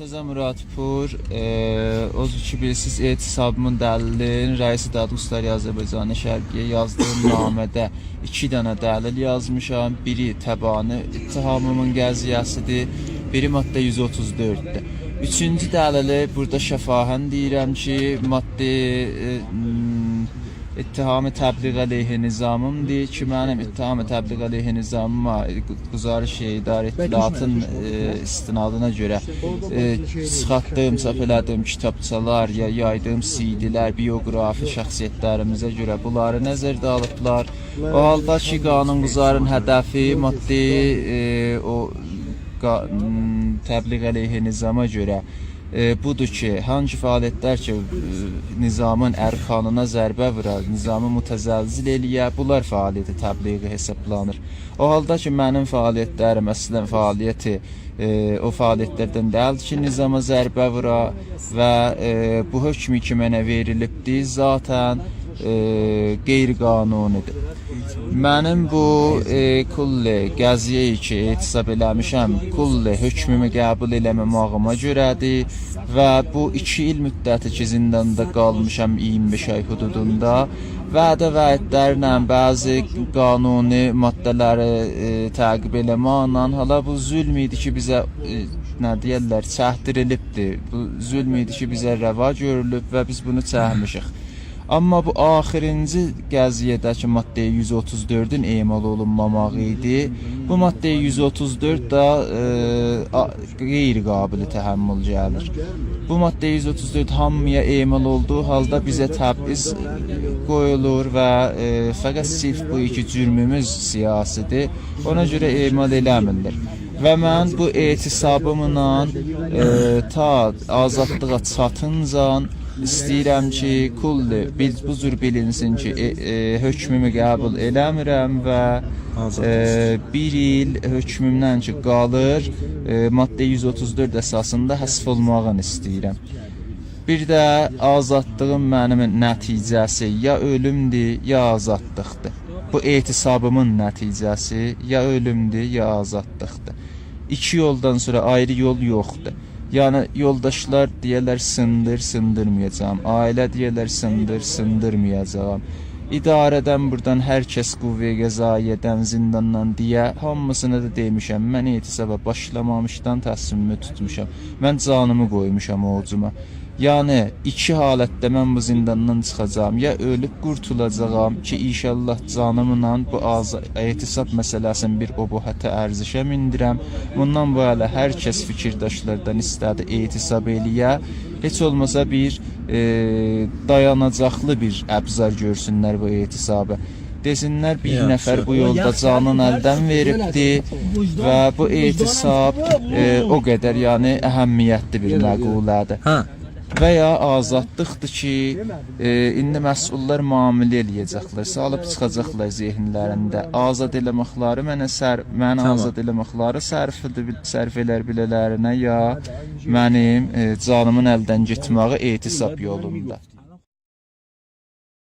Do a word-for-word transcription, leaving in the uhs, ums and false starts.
مرتضی مرادپور، ائ، او کی بیلیرسینیز، اعتصابیمین دلیلین رئیس دادگستری آذربایجان شرقی‌یه یازدیغیم نامه‌ده ایکی دنه دلیل یازمیشام. بیری تبانی اتهامیمین قضیه‌سی‌دیر، بیری ماده یوز اوتوز دؤرددور. اوچونجو دلیلی بورادا شفاهاً دئییرم کی، ماده، ائ، م، اتهام تبلیغ علیه نظامیم‌دیر کی، منیم اتهام تبلیغ علیه نظامیما، ائ، گو-، گزارش اداره اطلاعاتین، ائ، استنادینا گؤره، ائ، چیخارتدیغیم، چاپ ائله‌دیگیم کیتابچالار، یا یایدیغیم سی‌دی‌لر، بیوگرافی شخصیتلریمیزه گؤره بونلاری نظرده آلیبلار. او حالدا کی، قانون‌گذارین هدفی ماده، ائ، او قا-، م، تبلیغ علیه نظاما گؤره، ائ، بودور کی، هانسی فعالیتلر کی، ائ، نظامین ارکانینا ضربه وورا، نظامی متزلزل ائله‌یه، بونلار فعالیت تبلیغی حسابلانیر. او حالدا کی، منیم فعالیتلریم اصلاً فعالیت، ائ، او فعالیتلردن دئییل کی، نظاما ضربه وورا و، ائ، بو حکم کی، منه وئریلیبدیر، ذاتاً، ائ، غیرقانونی‌دیر. منیم بو، ائ، کل قضیه‌یی کی، اعتصاب ائله‌میشم، کل حکمومو قبول ائله‌مه‌مه‌ییمه گؤره‌دیر و بو ایکی ایل مدتی کی، زینداندا قالمیشام اییرمی بئش آی حدودوندا، وعده وعیدلرله، بعضی قانونی ماده‌لری، ائ، تعقیب ائله‌مکله، حالا بو ظلم ایدی کی، بیزه، ائ، نه دئیرلر، چکدیریلیبدیر. بو ظلم ایدی کی، بیزه روا گؤرولوب و بیز بونو چکمیشیک. آمما بو آخیرینجی قضیه‌ده کی، ماده یوز اوتوز دؤردون اعمال اولونماماغی ایدی. بو ماده یوز اوتوز دؤرد ده، ائ، آ-، غیرقابل تحمل گلیر. بو ماده یوز اوتوز دؤرد هامییا اعمال اولدوغو حالدا بیزه تبعیض، ائ، قویولور و، ائ، فقط صرف بو کی جرموموز سیاسی‌دیر، اونا گؤره اعمال ائله‌میرلر. و من بو اعتصابیملا، ائ، تا آزادلیغا چاتینجان ایسته‌ییرم کی، کل بیل-، بو جور بیلینسین کی، ائ، ائ، حکمومو قبول ائله‌میرم و، ائ، بیر ایل حکمومدن کی قالیر، ائ، ماده یوز اوتوز دؤرد اساسیندا حذف اولماغینی ایسته‌ییرم. بیر ده آزادلیغین منیم نتیجه‌سی یا اؤلومدور، یا آزادلیقدیر. بو اعتصابیمین نتیجه‌سی یا اؤلومدور، یا آزادلیقدیر. ایکی یولدان سونرا آیری یول یوخدور. یعنی، یولداشلار دئیه‌لر، «سیندیر»، سیندیرمایاجاغام. عائله دئیه‌لر، «سیندیر»، سیندیرمایاجاغام. اداره‌دن، بورادان هر کس، قوه قضائیه‌دن، زینداندان دئیه، هامیسینا دا دئمیشم، من اعتصابا باشلامامیشدان تصمیمیمی توتموشام. من جانیمی قویموشام اووجوما. یعنی، ایکی حالتده من بو زینداندان چیخاجاغام. یا اؤلوب قورتولاجاغام کی، ان‌شاءالله جانیملا بو آز-، اعتصاب مسئله‌سینی بیر ابهته، ارزشه میندیرم. بوندان بو یانا هر کس فیکیرداشلاردان ایسته‌دی اعتصاب ائله‌یه، هئچ اولماسا بیر، ائ، دایاناجاقلی بیر ابزار گؤرسونلر بو اعتصابی. دئسینلر، بیر نفر بو یولدا جانین الدن وئریبدی و بو اعتصاب، ائ، او قدر، یعنی، اهمیتلی بیر مقوله‌دیر. هه. و یا آزادلیقدیر کی، ائ، ایندی مسئوللار معامله ائله‌یه‌جکلر، سالیب چیخاجاقلار ذهنلرینده. آزاد ائله‌مکلری منه سر-، منی آزاد ائله‌مکلری صرف ائدیب، صرف ائلر بیله‌لرینه، یا منیم، ائ، جانیمین الدن گئتمه‌یی اعتصاب یولوندا.